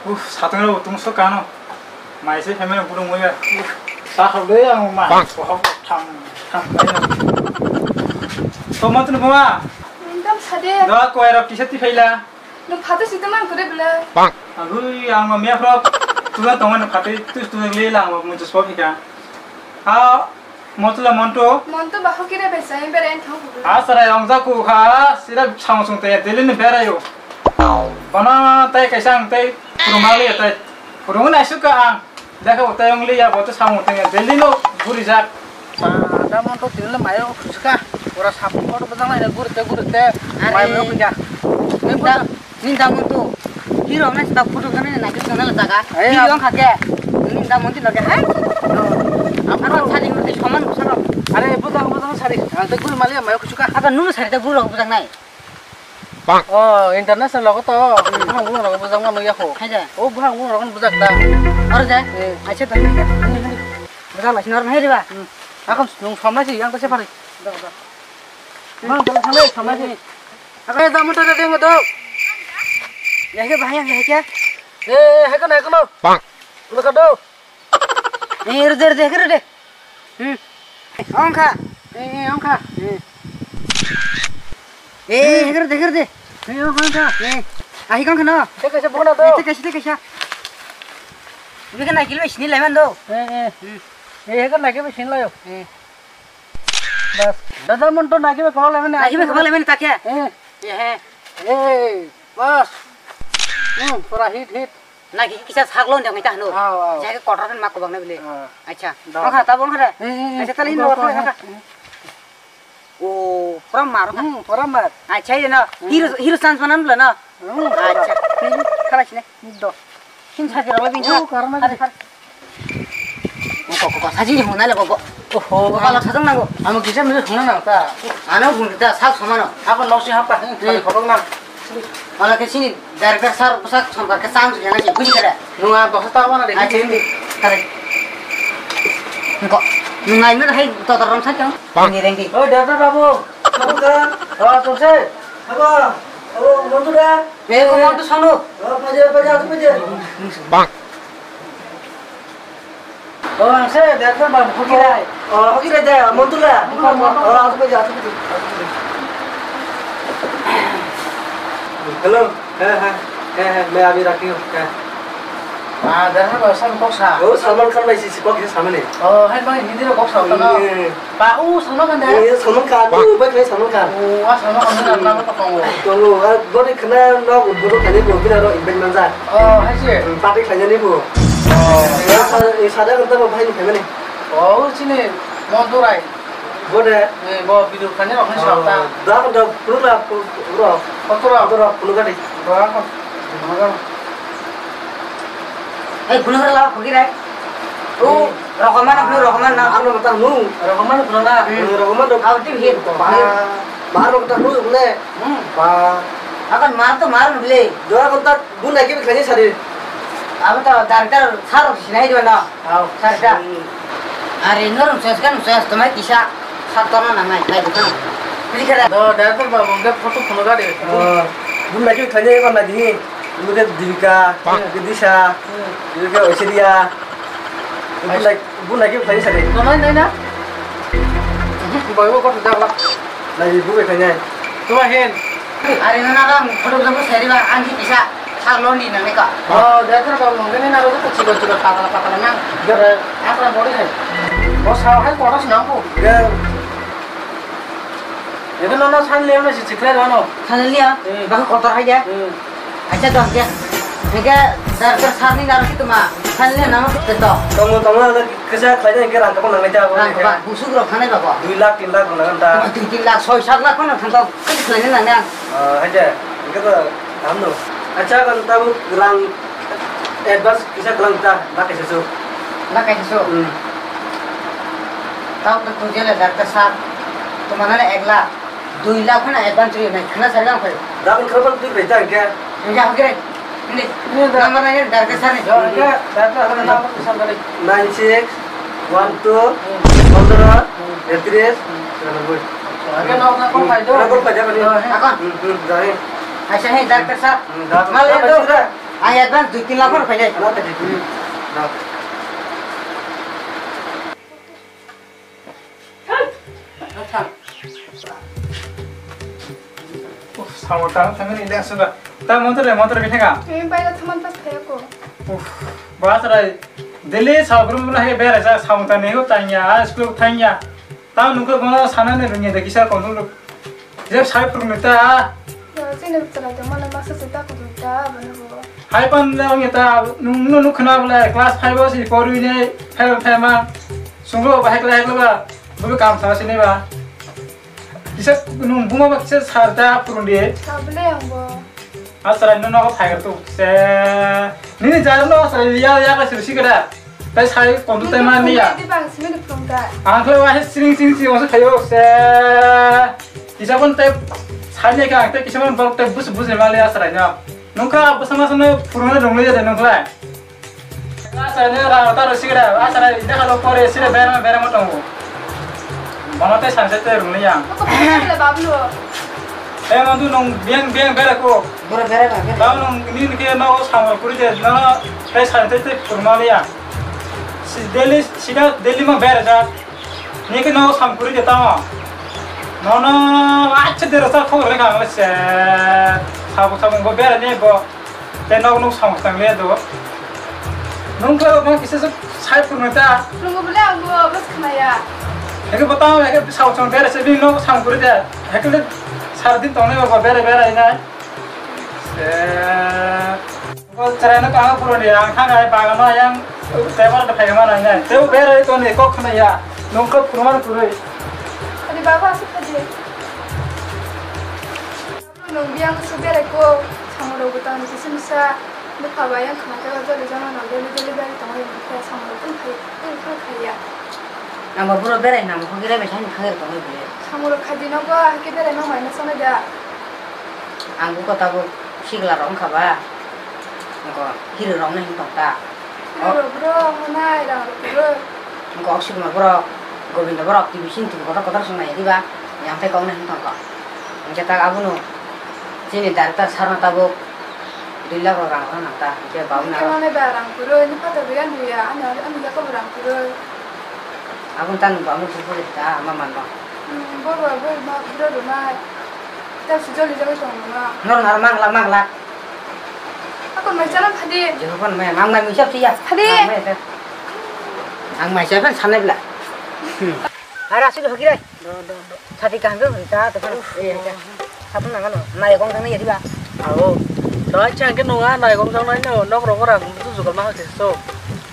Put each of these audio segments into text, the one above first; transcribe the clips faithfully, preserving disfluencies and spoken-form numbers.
Uf, satung rok tung so kano. Mai se family purung ya. Uf, sa hal de ang ma. Bang. Bohok tham tham. To mo tun buma. Nindam sade. Do ko era pisa ti phaila. No phate si teman kore bela. Bang. Agui ang ma mia pro. Tu da tong na phate tu tu le la mo mo so phika. Ha. Motla Monto. Monto ba hokire bai sai bere en thang hukla. A sarai ong jaku kha, sira chang sung te Delhi ni berayo. Bana tai kaisa ang tai purumali tai. Purung nai suka ang. Dekha utai ong liya boto samung te Delhi no guri jak. Da Monto Delhi no mayo suka. Ora sapu koto bajang nai guri te guri te. Are. Mayo kuja. Ni da Ni da Monto, hero na sta photo kana na kis kana jaga. Ayo. Hero ang khake. Ni da Monto lage hai. Aro sari murti soman saro. Are bujang bujang sari. Ang te gul mali mayo kuchuka. Aba nunu sari te gul bujang nai. Oh, international logo to. Ang gul logo bujang ma ya ko. Hai da. Oh, bujang gul logo bujang da. Aro da. Eh. Acha to. Bujang la sinor nai riba. Akon nung somna si yang to se pari. Da da. Mang bujang samai somna si. Akai da motor de ngo do. Ya ke bahaya ya ke. Eh, hai kono, hai kono. Bang. Lo ka do. Eh, ru de, ru de, ru de. Hmm. Ongkha. Eh, eh, ongkha. Eh. Eh, hai ru de, ru de. Eh, ongkha, ongkha. Eh. Ahi kong khano. Te kaisa bona do. Eh, te kaisa, te kaisa. Ibe kan akil be sini leman do. Eh, eh. Hmm. Eh, hai kono akil be sini layo. Eh. Bas. Dada Monto naki be kolok lemani. Naki be kolok lemani takhe. Eh. Ye he. Eh, bas. Hmm, pura hit, hit. Naki kisa saglo ndang ita hanu. Aw, aw. Jage kotor kan mak kobang na bile. Ah. Acha. Da. Ongkha ta bongkha da. Eh, eh, eh. Acha tali no. Ongkha, ongkha, ongkha. Ongkha. O, pura mar. Hmm, pura mar. Acha ye no. Hmm. Hero, hero chance manan bla no. Hmm. Acha. Khala sine. Do. Sin saji ralo bin. Oh, karena. Are, are. Kok, kok, kok, saji ni hona le kok. Oho, kok pala sajang nango. Amo kisa mile hona nang ta. Ano hon ta sak somano. Ako nok si hapa. Hmm. Kali kotok nang. Ala ke sini director sir sak sombar ke sang jana si buji kare. Nunga dosa ta wana de. Acha hindi. Kare. Kok. Nunga ino hai totor rom sak jang. Bang. Ni rengdi. Oh, director babu. Kamu kan? Oh, tuh sih. Apa? Oh, Montu da? Eh, kok Montu sono? Oh, paja, paja, aku paja. Bang. Oh, ang se, director ba, hokirai. Oh, hokirai da, Montu da. Montu, Montu. Oh, aku paja, aku paja. Hello. He, he, he, he, मैं अभी रखी हूँ, he. Ah, director ba, sam kok sa. Oh, Salman Khan bai si, si kok he samani. Oh, hai bang, Hindi ro kok sa, no? Hmm. Ba, oh, Salman Khan de? Eh, Salman Khan, oh, bai khai Salman Khan. Oh, ah, Salman Khan na, na, na, na. Tongo, ah, gori khna no, guru khani bo bina ro invite manja. Oh, hai se. Hmm, party khaina ni bo. Oh. Ya, sa, eh, sada kanta bo bhai ni khaimani. Oh, sini, Montu Rai. Bo de? Eh, bo video khani rok ni sokta. Da da pura pura. Pura. Pura pura gadi. Ba ko. Hei, phunukra la, phunukra. O, rokoman, phunuk rokoman na. Ano mata nu. Rokoman phunukra. Hmm. Rokoman do. Aw, tim hit. Bahar, bahar mata nu ne. Hmm. Ba. Akan mar to mar bile. Dua kontak. Bu naki bi khlai sari. Abo to director sir rok sinai diba no? Aw. Sir da. Hmm. Are norok ses kan ses tomai kisa sir tono nangnai khlai bwkhano. Bili khe da. Do director babu hwnkhe photo phunukha de. Oh. Bu naki bi khlai eba nadi. Bu khe Dipika, hmm, bu khe Disha, hmm, bu khe Aishwarya. Bu naki, bu naki bi khlai sari. Tomai nai na? Boy bo kothok jak la. Nai bu bai khainai. Tuma hen. Are na na bang photo jabo seri ba ang ki kisa sa lon di nang ka. Oh, director ba mong ni na ro to chikon chikon patala patala nang. Jare. Apa body hai. Bo sa hai koros nang ko. Ya. Ito no no san le na si chikle no no. San le ya. Hmm. Ba ko kotor hai ya. Hmm. Acha to acha. Hingke director sir ni naro kituma. Sani le namo kito. Tongo, tongo, ano kisa khlaina hingke rang kapang nangnai ta abo. Rang hingke kapang, busuk rok thanai ba bo. Dui lakh, tin lakh rok nang ta. Dui, tin lakh, soi, sat lakh phano thang kok. Kisa khlaina nangnai ang. Ah, haja, hingke to, hamno. Acha, kan tabuk rang advance kisa klang ta, lakh kaisa su. Lakh kaisa su? Hmm. Tao to tujele director sir. Tumana le ek lakh. Dui lakh phano advance ri nai, khna sari lang phai. Double khna twi bai ta hingke. Hingke hingke. Hindi. Hindi da. Number nai director sir ni. Yo, hingke director sir ni number sir kali. Nine six one two pondro tris niranobboi. Hingke nok na call phai do. Na call phai do kani. Yo, he. Akon. Hmm, hmm, jai. Aisa he director sir. Hmm, da. Mal ya do. Ang advance dui tin lakh rok phainai. Uff, samung tang thangni le asuba. Ta motor le motor bithega. Em, bai da thaman pas thaya ko. Uff, ba sarai. Delhi sabrum bula he bera sa samung tang ne ho tanya, a school tanya. Ta nungko bono sana ne rungye de kisa control. Jeb sai phurung ta. Yo, sini tala de mana masa se ta ko ta bana ho. Hai pan da ngi ta nung nung khna bula class five o si poru ne fail fail ma. Sungro ba hekla hekla ba. Bu kam sa sini ba. Kisa nung buma ba kisa sar da phurung de. Sabule ang bo. Asrai no nogo phaigar tu se. Nini jar no asrai ya ya ka sirsi kada. Tai sai kondu tai man niya. Di bang simi di phung ta. Ang khle wa he sring sring sring oso khayo se. Kisa kon tai sai ne ka tai kisa kon bok tai bus bus ne mali asrai no. Nungka bus ma sano phurung ne rong le ya de nungkla. Asai ne ra ta ro sigra, asai ne dekha lo pore sire bera bera mo tongo. Bono te sanse te rung ya. Ko ko le bablo. E mandu nung biang biang bera ko. Bora bera ba. Tao nung ni ke no samar kuri de no te sanse te purma ya. Si Delhi sida Delhi ma bera ja. Ni ke no sam kuri de tao. No no acha de rasa khobor le ka se. Sabo sabo go bera ni go. Te nok nok samung tang le do. Nung khe nung kisa se sai phuru ta. Nung bole ang bo bas khna ya. Heke botang heke samung tang bere se bini nok samung kuri de. Heke le sar din tong ne ba bere bere nai. Se. Bo chara no ka phuru ni ang thang ai ba no yang te ba da phai ma nai nai. Te bere to ne kok khna ya. Nung khe phuru man phuru. Ani baba se khade. Nung biang su bere ko, samung rok bwtang ni kisa misa, bwkha bai yang khna khe joli jana no delivery tong ri khe samung rok tong khai, tong khai khai ya. Ang bo buro berai nang kho gira bai thani khai tong ri bole. Samung rok khai di no ba, ke berai no mai no sana da. Ang bu kota bu sigla rok kha ba. Ang ko hiri rok no hin tong ta. Rok, rok, rok, manai, rang, rok, rok. Wngkha Akshay Kumar borok, Govinda borok, T V sini T V kotor kotor song nai diba, yang tei kok nai tong kok. Hingke tak abono chini director sir no tabuk dui lakh rok rang rok nang ta, hingke babu na. Hingke manai ba rang kwrwi, ni pata biya nuya, ani, ani yakobo rang kwrwi. Aboni tang babu song puri ta, ama man no. Hmm, bo, bo, bo, ma, bro, runai. Tak si joli joli tong nang. Nor nar mang lak, mang lak. Ako mai chana phadi. Jehopon mai, mang mai muisap siya. Phadi. Mang mai ta. Ang mai siya phan sanai bla. Hmm. Ara sini hoki rai. Do, do, do. Sati kaham ke hori ta, to phan. Eh, ta. Sapun nang ano. Nai gong tang nai yadi ba. Ao. Doi chang ke nunga nai gong tang nai no, nok rok rang tu jugal ma ke so.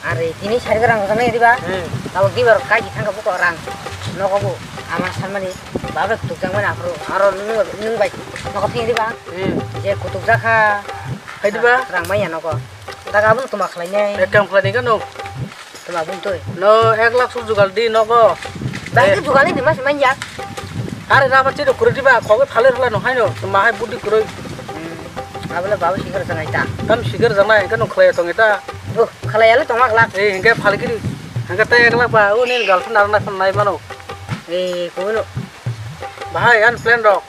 Are tini sari rang tang nai yadi ba. Hmm. Tao di bar kai di thang ka buko rang. Nok bu ama sanmani. Babe kutuk jang mani aphuru. Aro nung, nung bai. Nok thang yadi ba. Hmm. Je kutuk jakha. Hai di ba. Rang maya nok. Daga abun tuma khlai nai. Ek kam khlai ni kano. Tuma bun toi. No ek lakh suk jugal di nogo. Bai ke jugal ni mas manya. Are raba chido kuri diba, khoge phale rwla no haino, tuma hai budi kuri. Hmm. Abole babu sikar jangai ta. Tam sikar jangai, kano khlai tong ita. Oh, khlai ale tong ak lakh. Eh, hingke phale kiri. Hingke te ek lakh ba, o ni girlfriend arna phone nai mano. Eh, kuno. Bahai an plan rok.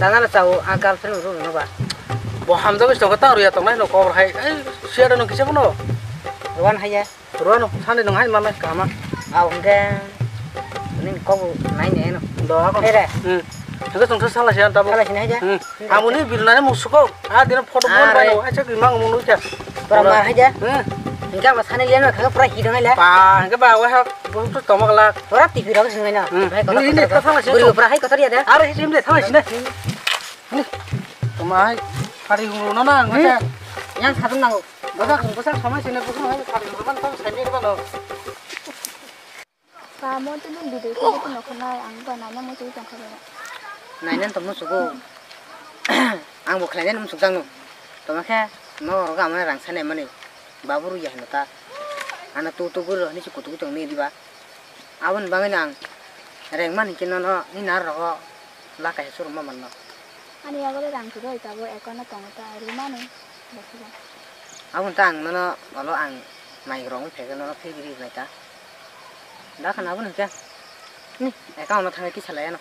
Dana na chao, a girlfriend ro no ba. Bo hamjagwi tongo ta ruya tongnai no kobor hai. Ai, siya no kisa bono. Ruan haiya. Ruano, sani nung hai manai kama. Au hingke ning kobu nai ne no. Do ako. Ere. Hmm. Hingke tong sala siya tabo. Sala sinai ja. Hmm. Amuni birnani musuko. A dina photo bon bai no. Acha ki mang munu ja. Pura mar hai ja. Hmm. Hingke ama sani lian kha pura hidang hai la. Pa, hingke ba wa ha. Bumtu tomak lak. Pura T V rok sinai na. Hmm. Hai kotor. Ini kotor. Kotor sala siya. Guru pura hai kotor ya da. Are hijim de sala sinai. Ini. Tomai. Hari hulu no na. Yang satu nang. Bwsak, bwsak samai sini bwsak hai sari hwnba tong sai ni bano. Tamo tini video khe tini nokha nai ang ba naina mo tini tongkha ba. Naina tong musugo. Ang bo khlai nai musugo jang no. Toma khe no roga amai rang sai nai mani. Babu ru ya hino ta. Ana tu tu guru ni chu kutu tong ni diba. Aboni bagwi no ang rengmani khe nono ni nar rogo. Laka he chwrwngma manno. Ani yago le rang kwrwi, tabuk account no tongo ta, rwmani, bwswk. Aboni ta ang nono olo ang mai rwngwi phaikhe nono phirigwi rwnai ta. Dakhan aboni hwnkhe, ni account no thangwi kisa laiya no.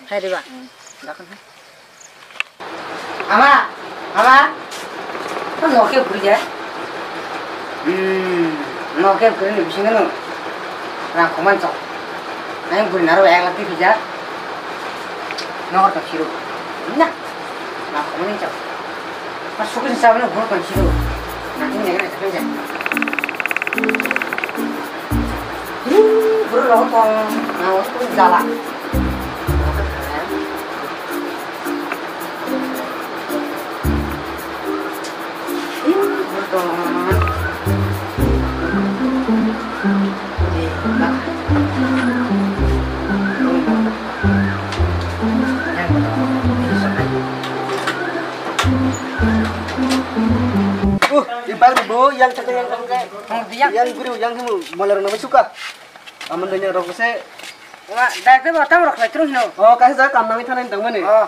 Hai diba? Hmm. Dakhan hai. Ama! Ama! Noke buri ya. Hmm, noke buri ni bisingo no. Rang koman chok. Ang buri naro ek lakh twi phaijak. Nokar tong siro. Na. Rang koman chok. Mas suku sa bana buru tong siro. Nanti nege nege tong ja. Buru rok tong. Na, jala. Oh, yang baru bo, yang kata yang kata. Yang guru, yang kamu malar nama suka. Aman danya rok se. Wa, dai ke ba tam rok lai tru hino. Oh, kasi ja kam nang thana tang mani. Oh.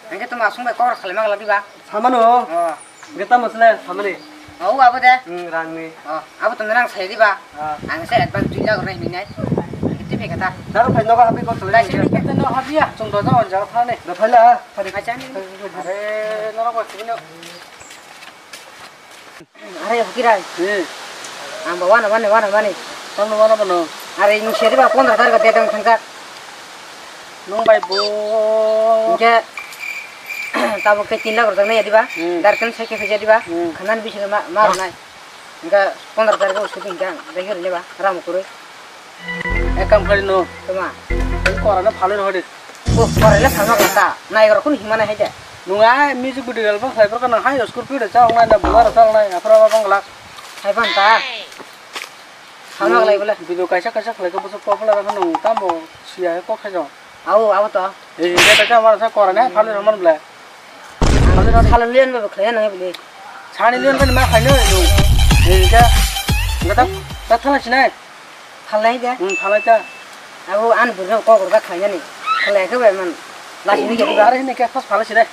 Hingke tamo aswk bai kok rok khalai ma glak diba? Samano. Oh. Hingke tamo sle samani. Oh, abo de. Hmm, rangni. Oh, abo tamo nang sai diba? Ah. Ang se advance dui lakh rok hinai. Hingke twi phai kata. Daro phai nogo habi kok sle. Dai se hingke no habi ya. Chung do jao jao thani. Do phai la. Phari. Acha ni. Are norok ba sibino. Are, Hokirai. Hmm. Ang ba wana mani, wana mani. Tamo wana mano. Are, nwng seri ba pondro tarikh de tong thangkha. Nwng bai bo. Hingke, tabuk khe tin lakh rok nai diba? Hmm. Dar khe sai khe khaija diba? Hmm. Khanan bisingo ma, ma rwnai. Hingke pondro tarikh o shooting hingke ang, dai khe rwnai ba, ram kwrwi. Ek kam khlai no. Tama. Kora na phalwi no hodi. O, kora le phalma kata. Nai rok kun hima nai haide. Nunga music video album khlai pro kana hai school pide cha ngai na bula ra cha ngai afra ba bangla. Hai ban ta. Phalma lai bole. Video kaisa kaisa khlai ko bus popular ra nung tambo siya ko khajo. Au, au to. E, e ta cha mar sa kora na phalwi ro man bla. Salo lian ba khlai na bole. Sani lian kan ma khlai no. E, ja. Gata, ta thala sinai. Phalnai de? Hmm, phalai ta. Abo ani bwrwino kok rwkha khlainani. Khlai khe bai man. Lachini gari ba. Are hini khe first phalai sire.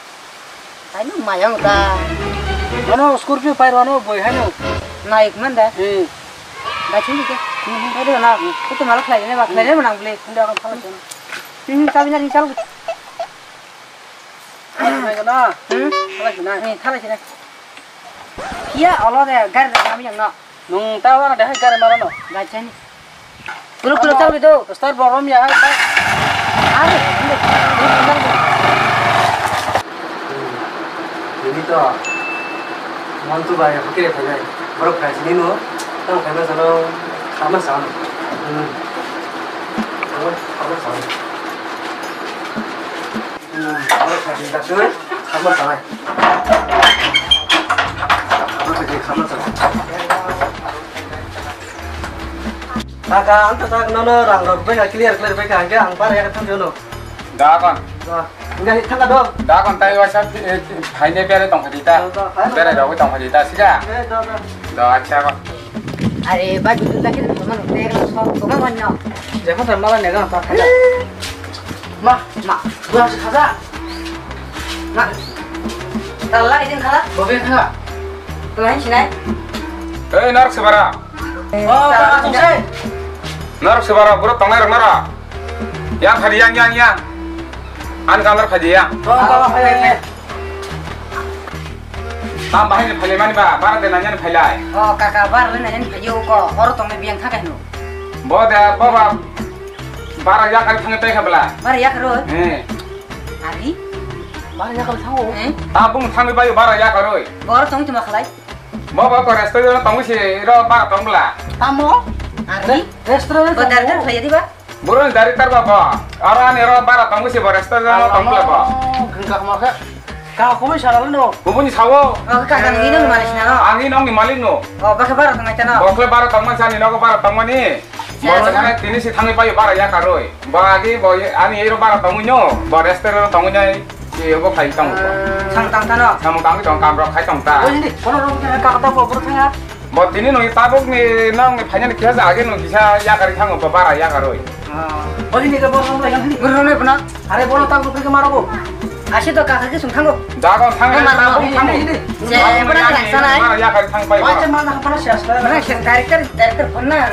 Taino mayang ta. Ano Scorpio pai rwano boi haino. Naik man da. Hmm. Lachini khe. Hmm, hmm. Pai rwna. Hmm. Kutu mala khlai ne ba khlai ne manang bli. Hindi akan phalai sire. Hmm, hmm, tabi na ring chal. Phalai sire na. Hmm? Phalai sire. Hmm, phalai sire. Iya, olo de gari da kami yang no. Nung ta wana dehai gari marano. Gachani. Puro puro tahu itu. Star borom ya hai. Aduh, aduh. Ini to. Montu bai hoki re phainai. Borok phaisini no. Tang phaima sano khama sam. Hmm. Khama sam. Kaka, ang tak nono rang rok bai clear clear bai ka, ang bara ya thang jono. Da kon. Enggak thang do. Da kon tai wasa phaine bere tong phadi ta. Bere rok tong phadi ta siga. Da acha kon. Are ba jutu da kini teman tek sok koma banyo. Jepang sama lah nega ta. Ma, ma, gua harus kaza. Ma, tala ini kala. Bobe kala. Tala ini sinai. Hei, narok sebara. Oh, kala tung sai. Narok sebara, buruk tongnai rok nara. Yang hari yang yang yang. An kamar phaji yang. Oh, kala phaji. Tam bahai ni phailai mani ba, bara de nanya ni phailai. Oh, kaka, bara le nanya ni phayo ko, oro tong le biang thakai no. Bo de, bo ba, bara ya kai thang tai khabla. Bara ya karo. Eh. Ari? Bara ya kai thango. Eh? Ta bung thang bai bara ya karoi. Bo oro tong tuma khalai. Bo ba ko restaurant tong si ro bara tong bla. Tamo? Ari? Restaurant. Bo dar dar khalai di ba? Boro ni director ba bo. Aro ani ro bara tongo si bo restaurant no tong bla bo. Gengka khama khe. Ka khumui sara no. Bubuni sawo. Oh, ka ka ni no malik na no. Ani nong ni malik no. Oh, ba khe bara tong ta no. Bo khle bara tong man sani nogo bara tong mani. Bo no kane tini si thangwi payo bara ya karoi. Bo agi bo ani ero bara tongwi no. Bo restaurant tongwi nai. Si obo khai tong. Sang tang ta no. Samung tangwi tong kam rok khai tong ta. Oi ni, kono rok ka ka ta bo bro thanga. Bo tini nung tabuk ni nung ni phainani kisa ja age nung kisa yakari thango bo bara yakaroi. Bo hini ke bo samlai hini. Guru ne puna. Are bono tabuk ke maro bo. Asi to kaka ke sung thango. Jagon thang. Tabuk thang. Je, puna kisa nai. Bara yakari thang pai. Wacha mana puna sias. Mana director, director puna.